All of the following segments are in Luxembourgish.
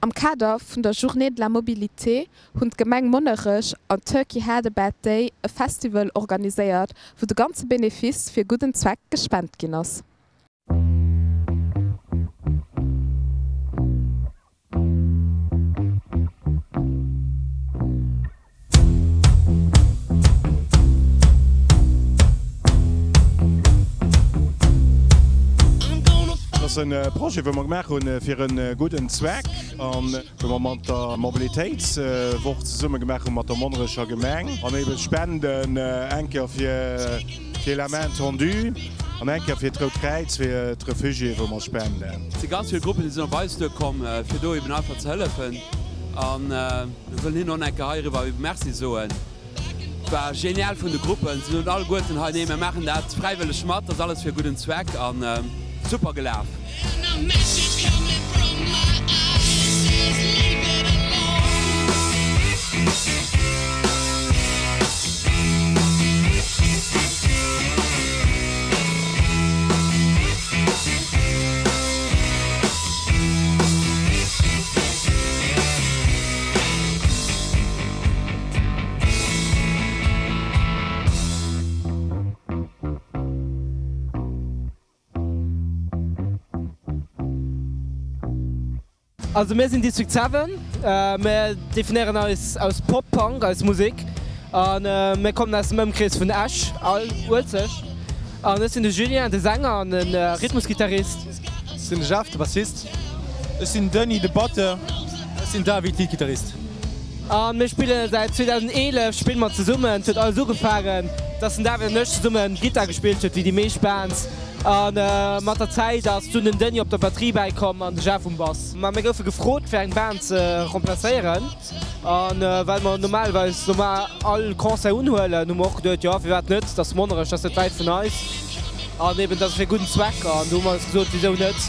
Am Kader vun der Journée de la Mobilité hunn d'Gemeng Monnerech an Turkey Had a Bad Day e Festival organiséiert, wou de ganze Benefice fir gudden Zweck gespent ginn ass. Dat ass e Projet, wou mer gemaach hunn fir e gudden Zweck an wou mer mat der Mobilitéitswoch zesumme gemaach hunn, mat der Monnerecher Gemeng an ebe Spenden eng Kéier fir La Main Tendue an eng Kéier fir d'Rout Kräiz, fir d'Refugiéë wou mer spenden. Et si ganz vill Gruppen, déi sinn op eis duerkomm, fir do eben einfach ze hëllefen an mir wëllen hinnen och nach eng Kéier heiriwwer ebe Merci soen. War genial vun de Gruppen, se soen alleguerten hei, nee mir maachen dat fräiwëlleg mat, dat ass alles fir e gudden Zweck an super gelaf. Also mir sinn District 7, mir definéieren eis aus Pop-Punk, eis Musek, a mir kommen aus dem Ëmkrees vun Esch, Uelzecht. An ech sinn de Julien, de Sänger an de Rhythmusgittarist. Ech sinn de Jeff, de Bassist. Ech sinn den Denis, de Batteur. Ech sinn David, Leadgittarist. A mir spille säit 2011 spille mer zesummen. Et huet alles ugefaangen, dass den David an ech zesumme Gittar gespillt huet, wéi déi meescht Bands. A mat der Zäit ass dunn den Denis op der Batterie bäikomm an de Jeff um Bass. Ma mir goufe gefrot fir eng Band ze remplacéieren. A well mer normalerweis normal all Concert unhuelen, hu mer och geduet, jo firwat net, et ass Monnerech, dat ass net wäit vun eis an eben et ass fir e gudden Zweck an do hu mer eis gesot, wisou net.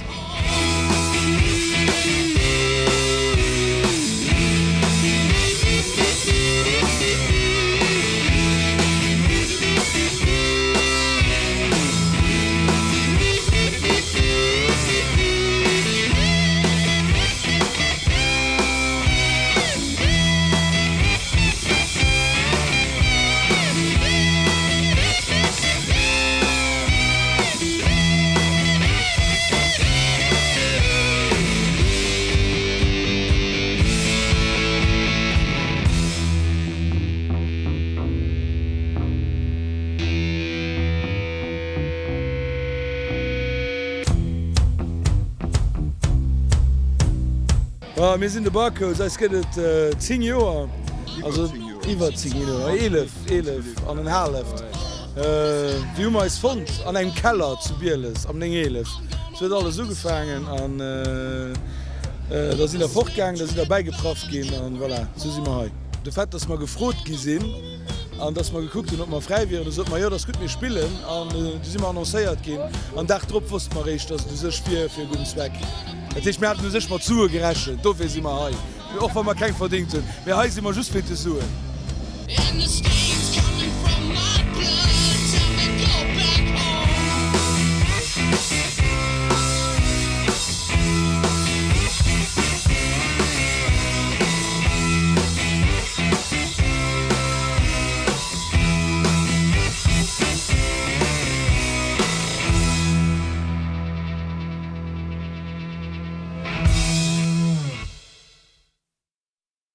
Mir sinn de Barcodes, eis gëtt et 10 Joer, also iwwer 10 Joer, 11, 11 an en halleft. Wéi hu mer eis fonnt? An engem Keller zu Bieles am 911. Sou huet alles ugefaangen an da sinn der fortgaangen, da sinn der bäigeprafft ginn an voilà, sou si mer hei. De Fait, dass mer gefrot gi sinn an dass mer gekuckt hunn, ob mer fräi wieren, du sot mer, jo, dat ass gutt, mir spillen an du si mer annoncéiert ginn an Dag drop wosste mer eréischt, dass et u sech wier fir e gudden Zweck. Dat heescht, mir haten u sech mat Sue gerechent, dofir si mer hei, och wa mer keng verdéngt hunn, mee hei si mer just wéint de Suen.